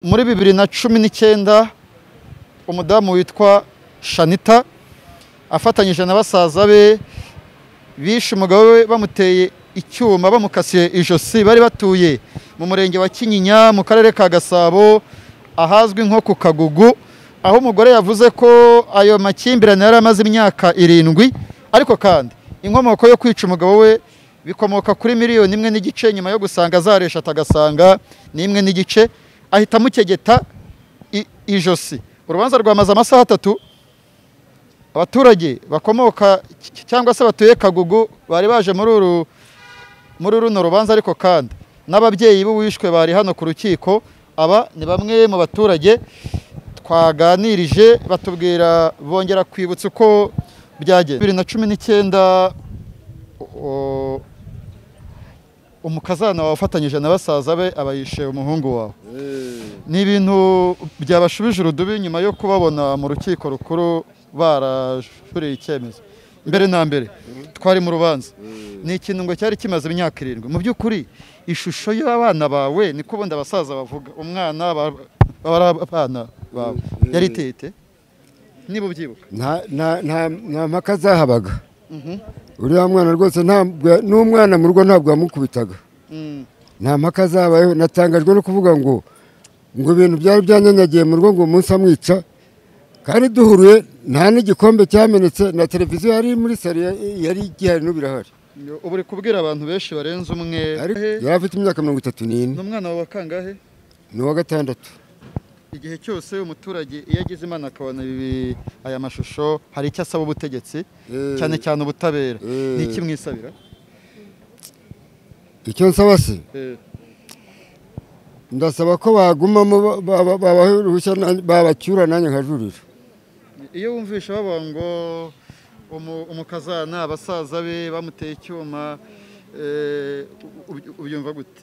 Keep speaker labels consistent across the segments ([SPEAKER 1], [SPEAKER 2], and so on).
[SPEAKER 1] Muri 2019 umudamu witwa Shanita afatanyije na basaza be bishe umugabo we bamuteye icyuma bamukasiye ijosi. Bari batuye mu murenge wa Kinyinya mu karere ka Gasabo ahazwi nko ku Kagugu, aho umugore yavuze ko ayo makimbirane yari amaze imyaka 7, ariko kandi inkomoko yo kwica umugabo we bikomoka kuri 1.5 miliyoni. Nyuma yo gusanga zaresha atagasanga ni 1.5, ahita amukegeta ijosi. Urubanza rwamaze amasaha 3. Abaturage bakomoka cyangwa se batuye Kagugu bari baje muri runo rubanza, ariko kandi n'ababyeyi b'uwishwe bari hano ku rukiko. Aba ni bamwe mu baturage twaganirije, batubwira, bongera kwibutsa uko byagenze. 2019 umukazana wawe afatanyije na basaza be abayishe umuhungu wawe. Ni ibintu byabashubije urudubi nyuma yo kubabona mu rukiko rukuru barajuriye icyemezo. Mbere na mbere twari mu rubanza, ni ikintu ngo cyari kimaze imyaka 7. Mu by'ukuri ishusho y'abana bawe, niko ubundi abasaza bavuga, umwana baba ari abana bawe, yari itete niba ubyibuka?
[SPEAKER 2] Nta mpaka zahabaga. Uriya mwana rwose ntabwo n'umwana mu rugo ntabwo yamukubitaga. Nta mpaka zabayeho. Natangajwe no kuvuga ngo ibintu byari byanyanyagiye mu rugo, ngo umunsi amwica kandi duhuruye nta n'igikombe cyamenetse, na televiziyo yari muri salo yari igihari, n'ubu irahari.
[SPEAKER 1] Ubu uri kubwira abantu benshi barenze umwe.
[SPEAKER 2] Yari afite imyaka 34.
[SPEAKER 1] Ni umwana wawe wa kangahe?
[SPEAKER 2] Ni uwa gatandatu.
[SPEAKER 1] Igihe cyose umuturage iyo agize Imana akabona aya mashusho, hari icyo asaba ubutegetsi, cyane cyane ubutabera. Ni iki mwisabira?
[SPEAKER 2] Icyo nsaba se, ndasaba ko bagumamo, babaha uruhushya, babacyura nanjye nkajurira.
[SPEAKER 1] Iyo wumvishe bavuga ngo umukazana abasaza be bamuteye icyuma, ubyumva gute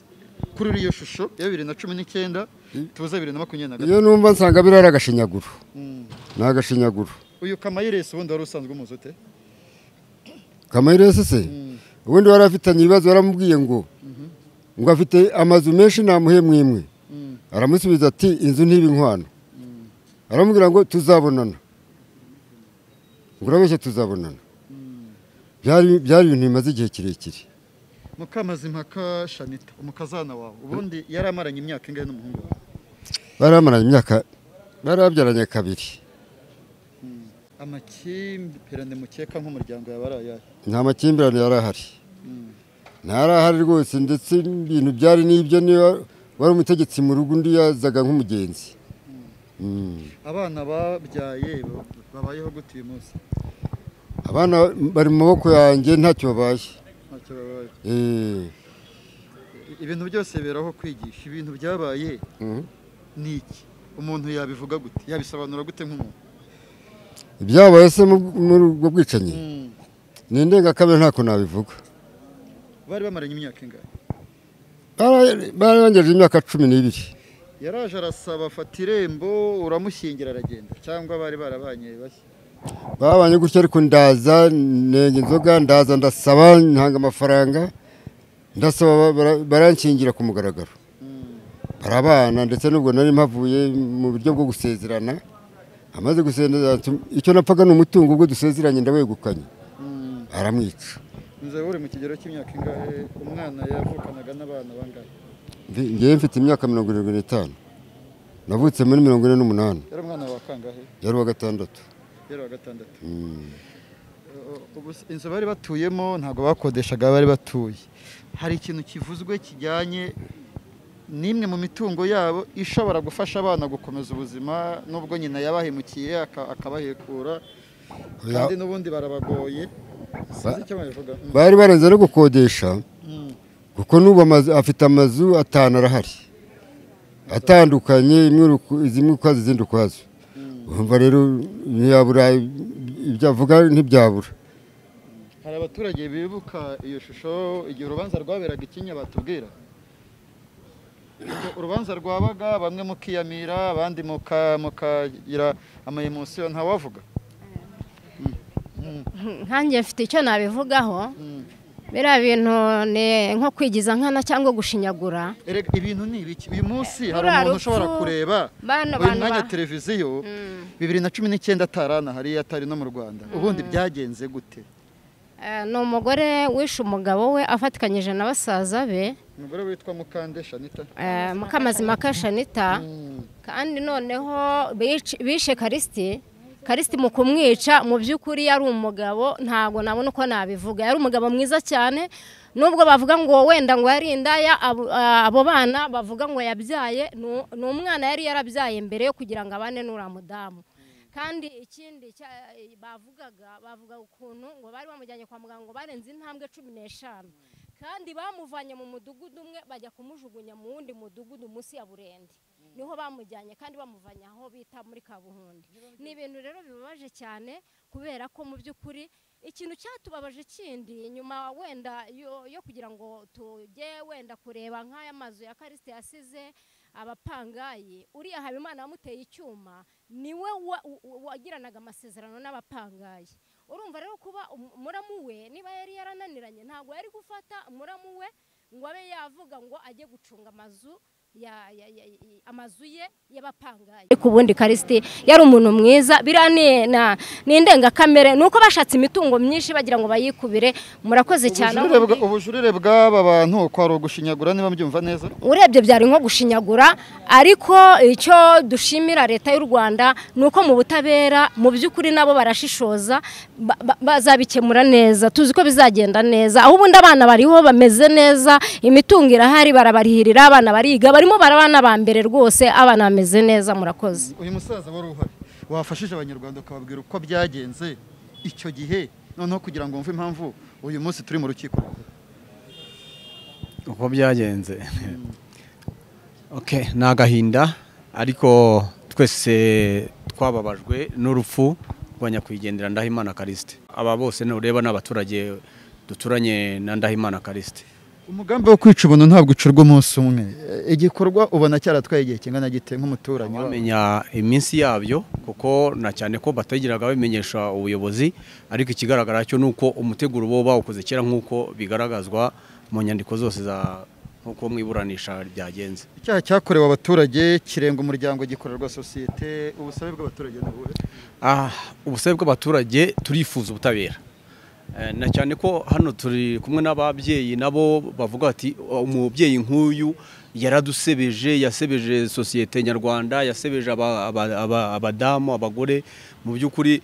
[SPEAKER 1] kuri iyo shusho ya 2019 tuza 2023?
[SPEAKER 2] Iyo numva nsanga biriya ari agashinyaguro. Ni agashinyaguro.
[SPEAKER 1] Uyu Kamayiresi ubundi wari usanzwe umuzi ute?
[SPEAKER 2] Kamayiresi se, ubundi wari afitanye ibibazo, yaramubwiye ngo afite amazu menshi namuhe mwimwe. Aramusubiza ati inzu ntiba inkwano. Aramubwira ngo tuzabonana, ngo urabeshye tuzabonana. Byari ibintu bimaze igihe kirekire.
[SPEAKER 1] Mukamazimpaka Shanita, umukazana wawe, ubundi yari amaranye imyaka ingahe n'umuhungu wawe?
[SPEAKER 2] Bari bamaranye imyaka, bari babyaranye kabiri.
[SPEAKER 1] Amakimbirane mukeka nk'umuryango yaba ari ayahe?
[SPEAKER 2] Nta makimbirane yari ahari. Ntarahari rwose, ndetse ibintu byari n'ibyo, niba wari umutegetsi mu rugo undi yazaga nk'umugenzi.
[SPEAKER 1] Abana babyaye babayeho gute uyu munsi?
[SPEAKER 2] Abana bari mu maboko yanjye, ntacyo babaye.
[SPEAKER 1] Ntacyo babaye. Ibintu byose biberaho kwigisha. Ibintu byabaye ni iki? Umuntu yabivuga gute, yabisobanura gute nk'umuntu?
[SPEAKER 2] Ibyabaye se muri ubwo bwicanyi ni indengakamere, ntako nabivuga.
[SPEAKER 1] Bari bamaranye imyaka ingahe?
[SPEAKER 2] Bararengeje imyaka 12.
[SPEAKER 1] Yaraje arasaba, afata irembo, uramushyingira aragenda, cyangwa bari barabanye bashya?
[SPEAKER 2] Babanye gutyo, ariko ndaza nenga inzoga, ndaza ndasaba, ntanga amafaranga, ndasaba, baranshyingira ku mugaragaro, barabana. Ndetse n'ubwo nari mpavuye mu buryo bwo gusezerana, amaze gusezerana icyo napfaga ni umutungo, ubwo dusezeranye ndawegukanye, aramwica.
[SPEAKER 1] Nzaba uri mu kigero cy'imyaka ingahe? Umwana yavukanaga n'abana bangahe?
[SPEAKER 2] Ngewe mfite imyaka 75, navutse muri 48.
[SPEAKER 1] Yari umwana wa kangahe?
[SPEAKER 2] Yari uwa gatandatu.
[SPEAKER 1] Yari uwa gatandatu. Inzu bari batuyemo ntabwo bakodeshaga, bari batuye. Hari ikintu kivuzwe kijyanye n'imwe mu mitungo yabo ishobora gufasha abana gukomeza ubuzima, nubwo nyina yabahemukiye akabahekura, kandi n'ubundi barabagoye? Sinzi icyo babivuga.
[SPEAKER 2] Bari barenze no gukodesha, kuko n'ubu afite amazu 5 arahari atandukanye, zimwe ukwazo izindi ukwazo. Urumva rero ntiyabura ibyo avuga, ntibyabura.
[SPEAKER 1] Hari abaturage bibuka iyo shusho igihe urubanza rwaberaga ikinya, batubwira urubanza rwabaga, bamwe mukiyamira, abandi mukagira ama émotions, ntawavuga.
[SPEAKER 3] Nkanjye mfite icyo nabivugaho. Biriya bintu ni nko kwigiza nkana cyangwa gushinyagura.
[SPEAKER 1] Erega ibintu ni ibiki? Uyu munsi hari umuntu ushobora kureba uyu mwanya televiziyo 2019 atarana hariya, atari no mu Rwanda. Ubundi byagenze gute?
[SPEAKER 3] Ni umugore wishe umugabo we afatikanyije na basaza be.
[SPEAKER 1] Umugore witwa Mukande Shanita.
[SPEAKER 3] Mukamazimaka Shanita. Kandi noneho bishe Karisiti. Karisiti mu kumwica mu by'ukuri yari umugabo, ntago nabona uko nabivuga, yari umugabo mwiza cyane. Nubwo bavuga ngo wenda ngo yari indaya, abo bana bavuga ngo yabyaye, ni umwana yari yarabyaye mbere yo kugira ngo abane n'uriya mudamu. Kandi ikindi bavuga ukuntu ngo bari bamujyanye kwa muganga ngo barenze intambwe 15, kandi bamuvanye mu mudugudu umwe bajya kumujugunya mu wundi mudugudu munsi ya Burende, niho bamujyanye, kandi bamuvanye aho bita muri Kabuhundi. Ni ibintu rero bibabaje cyane, kubera ko mu by'ukuri ikintu cyatubabaje kindi nyuma wenda yo kugira ngo tujye wenda kureba nk'aya mazu ya Karisiti yasize abapangayi, uriya Habimana wamuteye icyuma niwe wagiranaga amasezerano n'abapangayi. Urumva rero kuba muramu we niba yari yarananiranye, ntabwo yari gufata muramu we ngo abe yavuga ngo ajye gucunga amazu amazu ye y'abapangayi. Ariko ubundi Karisiti yari umuntu mwiza, biriya ni indengakamere, nuko bashatse imitungo myinshi bagira ngo bayikubire. Murakoze cyane.
[SPEAKER 1] Ubujurire bw'aba bantu kwari ugushinyagura, niba mbyumva neza?
[SPEAKER 3] Urebye byari nko gushinyagura, ariko icyo dushimira leta y'u Rwanda nuko mu butabera mu by'ukuri nabo barashishoza, bazabikemura neza, tuzi ko bizagenda neza. Aho ubundi abana bariho bameze neza, imitungo irahari, barabarihirira, abana bariga, barimo barabana ba mbere rwose, abana bameze neza. Murakoze.
[SPEAKER 1] Uyu musaza wari uhari wafashije abanyarwanda ukababwira uko byagenze icyo gihe, noneho kugira ngo mve impamvu uyu munsi turi mu rukiko.
[SPEAKER 4] Uko byagenze, okay, ni agahinda, ariko twese twababajwe n'urupfu rwa nyakwigendera Ndahimana Karisiti. Aba bose nureba n'abaturage duturanye na Ndahimana Karisiti.
[SPEAKER 1] Umugambi wo kwica ubuntu ntabwo ucurwa umunsi umwe. Igikorwa ubona cyaratwaye igihe kingana gite nk'umuturanyi?
[SPEAKER 4] Bamenya iminsi yabyo, kuko na cyane ko batagiraga babimenyesha ubuyobozi, ariko ikigaragara cyo nuko umuteguro bo bawukoze kera nk'uko bigaragazwa mu nyandiko zose za nkuko mwiburanisha byagenze.
[SPEAKER 1] Icyaha cyakorewe abaturage kirenga umuryango, gikorerwa sosiyete. Ubusabe bw'abaturage ni ubuhe?
[SPEAKER 4] Ubusabe bw'abaturage turifuza ubutabera. Na cyane ko hano turi kumwe n'ababyeyi nabo bavuga ati umubyeyi nk'uyu yaradusebeje, yasebeje sosiyete nyarwanda, yasebeje abadamu, abagore. Mu by'ukuri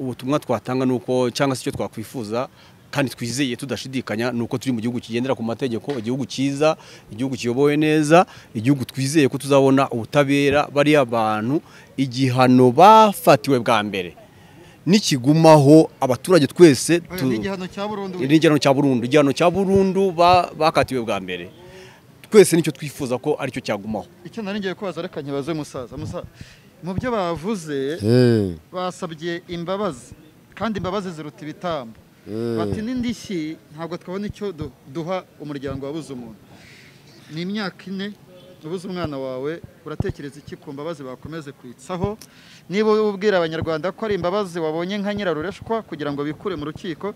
[SPEAKER 4] ubutumwa twatanga nuko, cyangwa se icyo twakwifuza kandi twizeye tudashidikanya, nuko turi mu gihugu kigendera ku mategeko, igihugu cyiza, igihugu kiyobowe neza, igihugu twizeye ko tuzabona ubutabera. Bariya bantu igihano bafatiwe bwa mbere nikigumaho abaturage twese,
[SPEAKER 1] igihano cya burundu,
[SPEAKER 4] igihano cya burundu, igihano cya burundu bakatiwe bwa mbere, twese nicyo twifuza ko aricyo cyagumaho.
[SPEAKER 1] Icyo nari ngiye kubaza, reka nkibaze musaza. Mu byo bavuze basabye imbabazi, kandi imbabazi ziruta ibitambo. Bati n'indishyi ntabwo twabona icyo duha umuryango wabuze umuntu. Ni imyaka 4 ubuze umwana wawe, uratekereza iki ku mbabazi bakomeze kwitsaho? Niba ubwira abanyarwanda ko ari imbabazi wabonye nka nyirarureshwa kugira ngo bikure mu rukiko,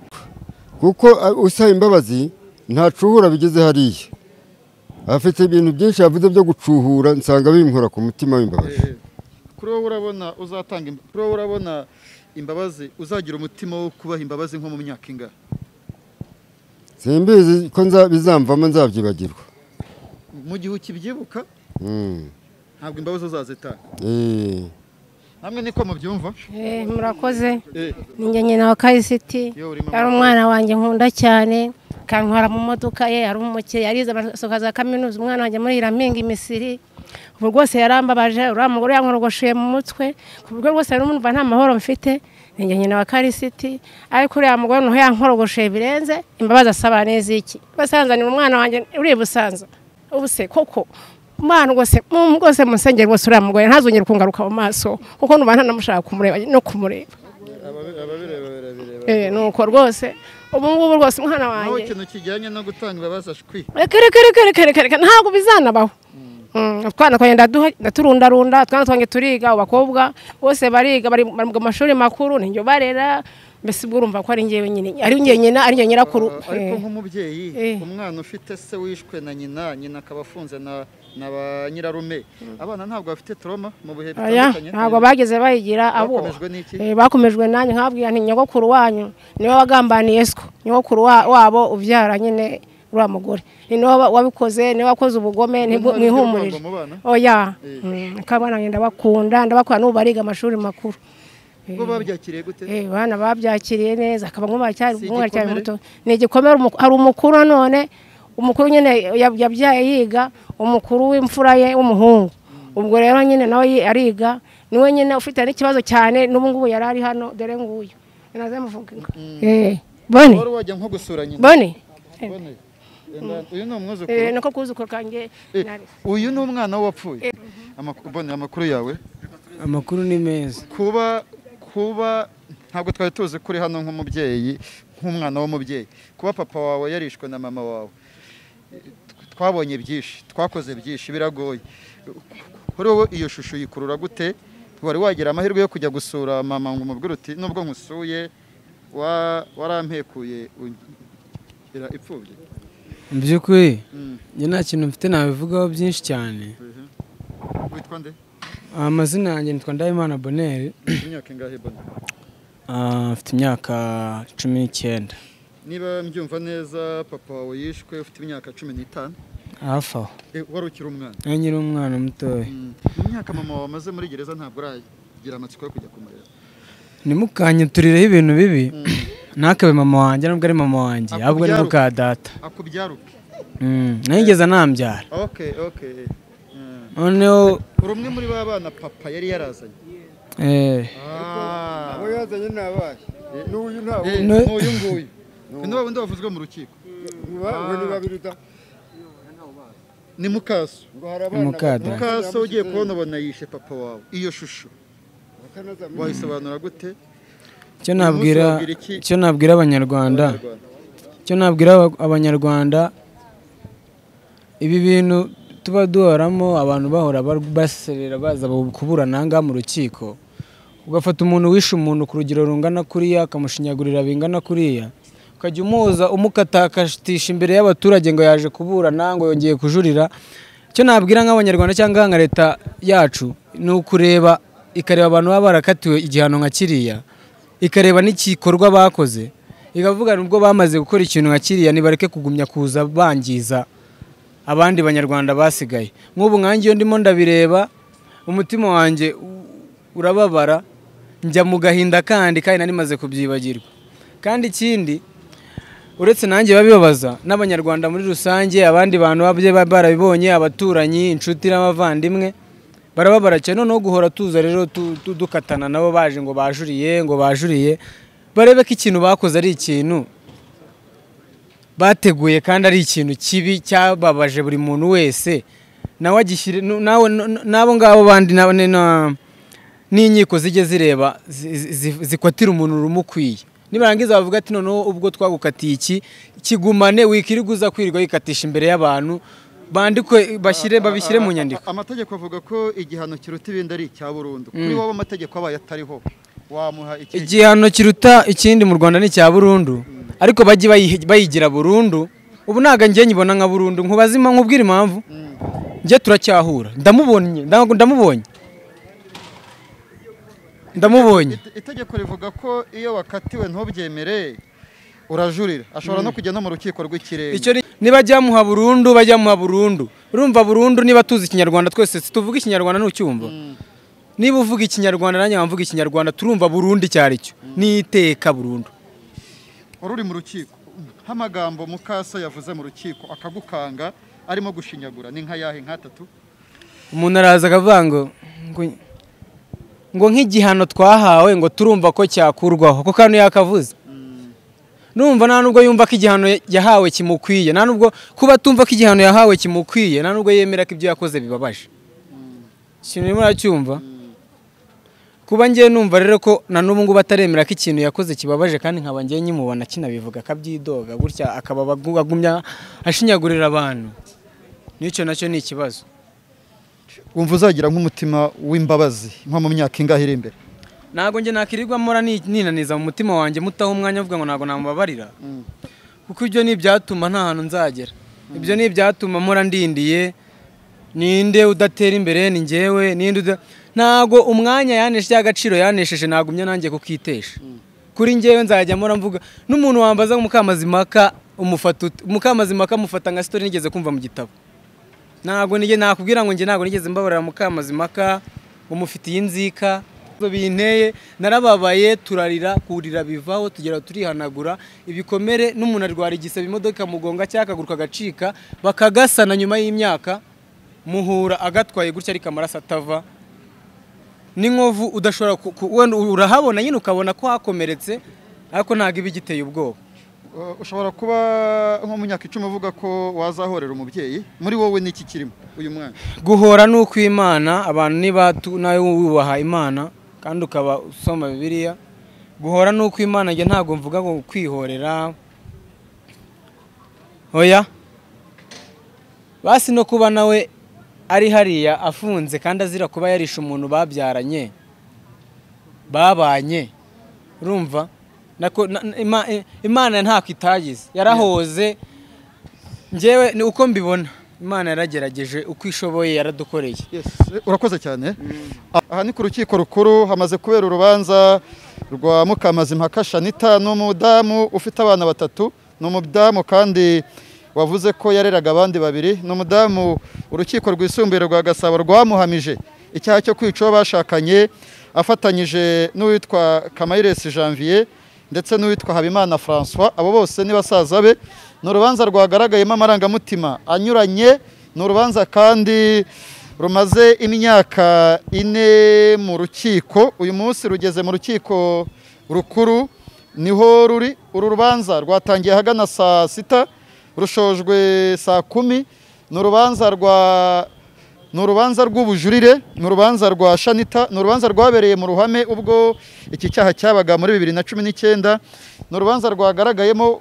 [SPEAKER 2] kuko usaba imbabazi ntacuhura bigeze hariya. Afite ibintu byinshi yavuze byo gucuhura, nsanga binkora ku mutima w'imbabazi.
[SPEAKER 1] Kuri wowe urabona uzatanga, kuri wowe urabona imbabazi, uzagira umutima wo kubaha imbabazi nko mu myaka ingahe?
[SPEAKER 2] Simbizi ko bizamvamo, nzabyibagirwa.
[SPEAKER 1] Mu gihe ukibyibuka ntabwo imbabazi uzazitanga. Namwe niko mubyumva?
[SPEAKER 5] Murakoze. Ninjye nyina wa Karisiti, yari umwana wanjye nkunda cyane, kantwara mu modoka ye, yari umukire, yarize amasoka za kaminuza. Umwana wanjye muri Irampinga Imisiri, ubu rwose yarambabaje, uriya mugore yankorogoshuye mu mutwe, ku buryo rwose numva nta mahoro mfite. Ninjye nyina wa Karisiti, ariko uriya mugore noneho yankorogoshuye birenze. Imbabazi asaba neza iki? Basanzanira umwana wanjye uri Busanza. Ubuse koko Mana rwose rwose musengere rwose uriya mugore ntazongere kungaruka mu maso, kuko numva ntanamushaka kumureba no kumureba. Nuko rwose ubu ngubu rwose umwana wanjye
[SPEAKER 1] ikintu kijyanye no gutanga imbabazi ashwi.
[SPEAKER 5] Reka reka reka reka reka ntabwo bizanabaho. Utwana twanjye ndaturundarunda, utwana twanjye turiga, abakobwa bose bariga, bari mu mashuri makuru, ninjye barera. Mbese ubwo urumva ko ari njyewe nyine, ari njye nyina, ari njye nyirakuru.
[SPEAKER 1] Ariko nk'umubyeyi, umwana ufite se wishwe na nyina, nyina akaba afunze na ba nyirarume, abana ntabwo bafite trauma mu bihe bitandukanye?
[SPEAKER 5] Ntabwo bageze bayigira abo. Bakomejwe nanjye nkabwira nti nyogokuru wanyu niwe wagambaniye siko, nyogokuru wabo ubyara nyine uriya mugore ni niwe wabikoze, niwe wakoze ubugome, mwihumurije. Oya, akabana ndabakunda, ndabakunda n'ubu bariga amashuri makuru.
[SPEAKER 1] Ubwo babyakiriye gute?
[SPEAKER 5] Bana babyakiriye neza, akaba nk'ubacyari cyari muto. Ni igikomere. Hari umukuru none, umukuru nyine yabyaye yiga, umukuru w'imfura ye w'umuhungu. Ubwo rero nyine nawe ariga, niwe nyine ufite n'ikibazo cyane, n'ubu ngubu yari ari hano, dore nguyu. Naze muvuga. Boni.
[SPEAKER 1] Wari wajya nko gusura nyina?
[SPEAKER 5] Boni.
[SPEAKER 1] Uyu ni umwuzukuru?
[SPEAKER 5] Niko kuzukuru kanjye.
[SPEAKER 1] Uyu ni umwana wapfuye. Boni, amakuru yawe?
[SPEAKER 6] Amakuru ni meza.
[SPEAKER 1] Kuba ntabwo twari tuzi kuri hano nk'umubyeyi, nk'umwana w'umubyeyi, kuba papa wawe yarishwe na mama wawe, twabonye byinshi, twakoze byinshi, biragoye. Kuri wowe iyo shusho yikurura gute? Wari wagira amahirwe yo kujya gusura mama ngo umubwire uti nubwo nkusuye warampekuye ugira ipfubye?
[SPEAKER 6] Mu by'ukuri njye nta kintu mfite nabivugaho byinshi cyane.
[SPEAKER 1] Witwa nde?
[SPEAKER 6] Amazina yanjye nitwa Ndahimana Bonheur.
[SPEAKER 1] Imyaka ingahe Bonheur?
[SPEAKER 6] Mfite imyaka 19.
[SPEAKER 1] Niba mbyumva neza, papa wawe yishwe ufite imyaka 15?
[SPEAKER 6] Hafi aho.
[SPEAKER 1] Wari ukiri umwana?
[SPEAKER 6] Nkiri umwana mutoya.
[SPEAKER 1] Mu myaka mama wawe amaze muri gereza ntabwo uragira amatsiko yo kujya kumureba?
[SPEAKER 6] Ntimukanyiturireho ibintu bibi, ntakabe mama wanjye, nubwo ari mama wanjye, ahubwo ni muka data.
[SPEAKER 1] Akubyaruke?
[SPEAKER 6] Nigeze anambyara.
[SPEAKER 1] Okay, okay.
[SPEAKER 6] Noneho
[SPEAKER 1] uri umwe muri ba bana papa yari yarazanye?
[SPEAKER 2] Abo yazanye ni abahe? N'uyu ntawe.
[SPEAKER 1] N'uyu nguyu. Ni wa wundi wavuzwe mu rukiko.
[SPEAKER 2] Ngo ni babiri da.
[SPEAKER 1] Ni mukaso. Mukaso ugiye kubona ubona yishe papa wawe. Iyo shusho wayisobanura gute?
[SPEAKER 6] Icyo nabwira abanyarwanda, icyo nabwira abanyarwanda, ibi bintu tuba duhoramo abantu bahora baserera baza kuburana ngaha mu rukiko, ugafata umuntu wishe umuntu ku rugero rungana kuriya, akamushinyagurira bingana kuriya, ukajya umuza umukatakatisha imbere y'abaturage ngo yaje kuburana, ngo yongeye kujurira. Icyo nabwira nk'abanyarwanda cyangwa nka leta yacu ni ukureba, ikareba abantu baba barakatiwe igihano nka kiriya, ikareba n'igikorwa bakoze, ikavuga nubwo bamaze gukora ikintu nka kiriya nibareke kugumya kuza bangiza abandi banyarwanda basigaye. Nk'ubu nkanjye iyo ndimo ndabireba umutima wanjye urababara, njya mu gahinda kandi nari maze kubyibagirwa. Kandi ikindi uretse nanjye babibabaza n'abanyarwanda muri rusange, abandi bantu babye barabibonye, abaturanyi, inshuti n'abavandimwe barababara cyane. Noneho guhora tuza rero dukatana nabo baje ngo bajuriye, ngo bajuriye, barebe ko ikintu bakoze ari ikintu bateguye kandi ari ikintu kibi cyababaje buri muntu wese, nawe agishyire nawe nabo ngabo bandi n'inkiko zijye zireba zikwatira umuntu rumukwiye. Nibarangiza bavuga ati noneho ubwo twagukatiye iki kigumane, wikiriguza kwirirwa yikatisha imbere y'abantu, bandikwe bashyire babishyire mu nyandiko.
[SPEAKER 1] Amategeko avuga ko igihano kiruta ibindi ari icya burundu. Kuri wowe amategeko abaye atariho wamuha iki?
[SPEAKER 6] Igihano kiruta ikindi mu Rwanda ni icya burundu, ariko bajye bayigira burundu. Ubu ntago njye nyibona nka burundu, nkubazima nkubwira impamvu. Njye turacyahura, ndamubonye, ndamubonye.
[SPEAKER 1] Itegeko rivuga ko iyo wakatiwe ntubyemere urajurira, ashobora no kujya no mu rukiko rw'ikirenga.
[SPEAKER 6] Icyo niba ajya muha burundu, bajya muha burundu. Urumva burundu, niba tuzi ikinyarwanda twese tuvuga ikinyarwanda ntucyumva. Niba uvuga ikinyarwanda nanjye mvuga ikinyarwanda, turumva burundu cyari cyo. Niteka burundu.
[SPEAKER 1] Wari uri mu rukiko, nk'amagambo mukaso yavuze mu rukiko akagukanga arimo gushinyagura, ni nka yahe nk'atatu?
[SPEAKER 6] Umuntu araza akavuga ngo nk'igihano twahawe ngo turumva ko cyakurwaho, ko kano yakavuze. Numva nta nubwo yumva ko igihano yahawe kimukwiye, nta nubwo kuba tumva ko igihano yahawe kimukwiye, nta nubwo yemera ko ibyo yakoze bibabaje. Ikintu urimo uracyumva? Kuba ngiye numva rero ko na n'ubu ngubu ataremera ko ikintu yakoze kibabaje, kandi nkaba ngiye nyimubona kinabivuga akabyidoga gutya, akaba agumya ashinyagurira abantu, n'icyo nacyo ni ikibazo.
[SPEAKER 1] Wumva uzagira nk'umutima w'imbabazi nko mu myaka ingahe iri imbere?
[SPEAKER 6] Ntabwo njye nakirirwa mpora ninaniza mu mutima wanjye mutaho umwanya uvuga ngo ntabwo namubabarira, kuko ibyo ni ibyatuma nta hantu nzagera. Ibyo ni ibyatuma mpora ndindiye. Ninde udatera imbere? Ni njyewe. Ninde ntabwo umwanya yanesheje agaciro yanesheje nagumye nanjye kukitesha. Kuri njyewe nzajya mpora mvuga n'umuntu wambaza ngo Mukamazimaka umufata, Mukamazimaka mufata nka story nigeze kumva mu gitabo. Ntabwo nige nakubwira ngo njye ntabwo nigeze mbabarira Mukamazimaka umufitiye inzika binteye, narababaye, turarira, kurira bivaho, tugera turihanagura ibikomere. N'umuntu arwara igisebe imodoka mugonga cyangwa akaguruka gacika bakagasana nyuma y'imyaka muhura agatwaye gutya ariko amaraso atava n'inkovu udashobora wenda urahabona nyine ukabona ko hakomeretse ariko ntabwo iba igiteye ubwoba.
[SPEAKER 1] Ushobora kuba nko mu myaka 10 uvuga ko wazahorera umubyeyi, muri wowe n'iki kirimo uyu mwana?
[SPEAKER 6] Guhora ni ukw'Imana, abantu niba nawe wubaha Imana kandi ukaba usoma Bibiliya, guhora ni ukw'Imana. Njye ntabwo mvuga ngo kwihorera, oya, basi no kuba nawe ari hariya afunze kandi azira kuba yarishe umuntu babyaranye babanye, urumva Imana ntako itagize, yarahoze. Njyewe ni uko mbibona, Imana yaragerageje uko ishoboye, yaradukoreye.
[SPEAKER 1] Urakoze cyane. Aha ni ku rukiko rukuru hamaze kubera urubanza rwa Mukamazimpaka Shanita, n'umudamu ufite abana 3, n'umudamu kandi wavuze ko yareraga abandi 2, n'umudamu urukiko rwisumbuye rwa Gasabo rwamuhamije icyaha cyo kwica uwo bashakanye afatanyije n'uwitwa Kamayiresi Janvier ndetse n'uwitwa Habimana François. Abo bose ni basaza be. Ni urubanza rwagaragayemo amarangamutima anyuranye, ni urubanza kandi rumaze imyaka 4 mu rukiko. Uyu munsi rugeze mu rukiko rukuru niho ruri. Uru rubanza rwatangiye ahagana saa 6 rushojwe saa 10. Ni urubanza rw'ubujurire, ni urubanza rwa Shanita, ni urubanza rwabereye mu ruhame ubwo iki cyaha cyabaga muri 2019. Ni urubanza rwagaragayemo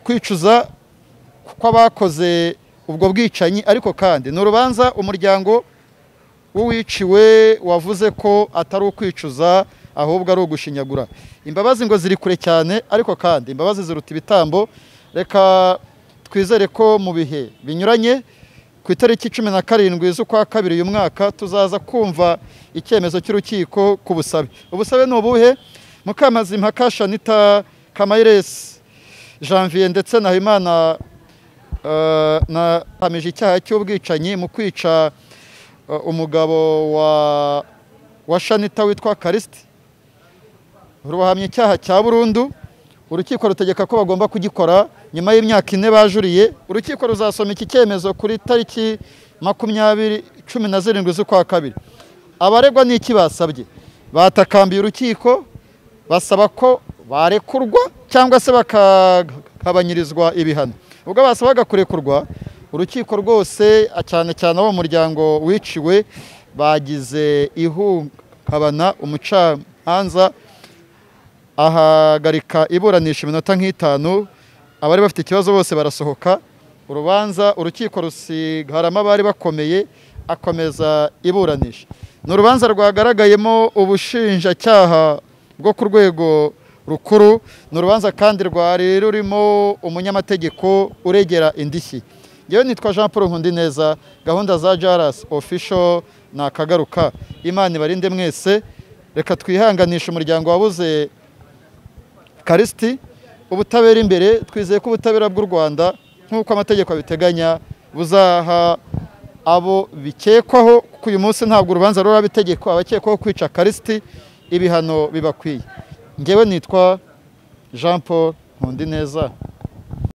[SPEAKER 1] kwicuza kw'abakoze ubwo bwicanyi, ariko kandi ni urubanza umuryango w'uwiciwe wavuze ko atari ukwicuza ahubwo ari ugushinyagura. Imbabazi ngo ziri kure cyane, ariko kandi imbabazi ziruta ibitambo. Reka twizere ko mu bihe binyuranye ku itariki 17 z'ukwa kabiri uyu mwaka tuzaza kumva icyemezo cy'urukiko ku busabe. Ubusabe ni ubuhe? Mukamazimpaka Shanita, Kamayiresi Janvier ndetse na Habimana na hamije icyaha cy'ubwicanyi mu kwica umugabo wa Shanita witwa Karisiti, rubahamye icyaha cya burundu. Urukiko rutegeka ko bagomba kugikora nyuma y'imyaka 4 bajuriye. Urukiko ruzasoma iki cyemezo kuri tariki 20 17 z'ukwa kabiri. Abaregwa n'iki basabye? Batakambiye urukiko basaba ko barekurwa cyangwa se bakagabanyirizwa ibihano. Ubwo basabaga kurekurwa, urukiko rwose cyane cyane abo muryango wiciwe bagize ihungabana, umucamanza ahagarika iburanisha iminota nk'itanu, abari bafite ikibazo bose barasohoka. Urubanza urukiko rusigaramo abari bakomeye, akomeza iburanisha. Ni urubanza rwagaragayemo ubushinjacyaha bwo ku rwego rukuru, ni urubanza kandi rwari rurimo umunyamategeko uregera indishyi. Ngewe nitwa Jean Paul Nkundineza, gahunda za Jaras Official nakagaruka. Imana ibarinde mwese. Reka twihanganishe umuryango wabuze Karisiti, ubutabera imbere. Twizeye ko ubutabera bw'u Rwanda nk'uko amategeko abiteganya buzaha abo bikekwaho, kuko uyu munsi ntabwo urubanza rurabitegekwa, abakekwaho kwica Karisiti ibihano bibakwiye. Ngewe nitwa Jean Paul Nkundineza.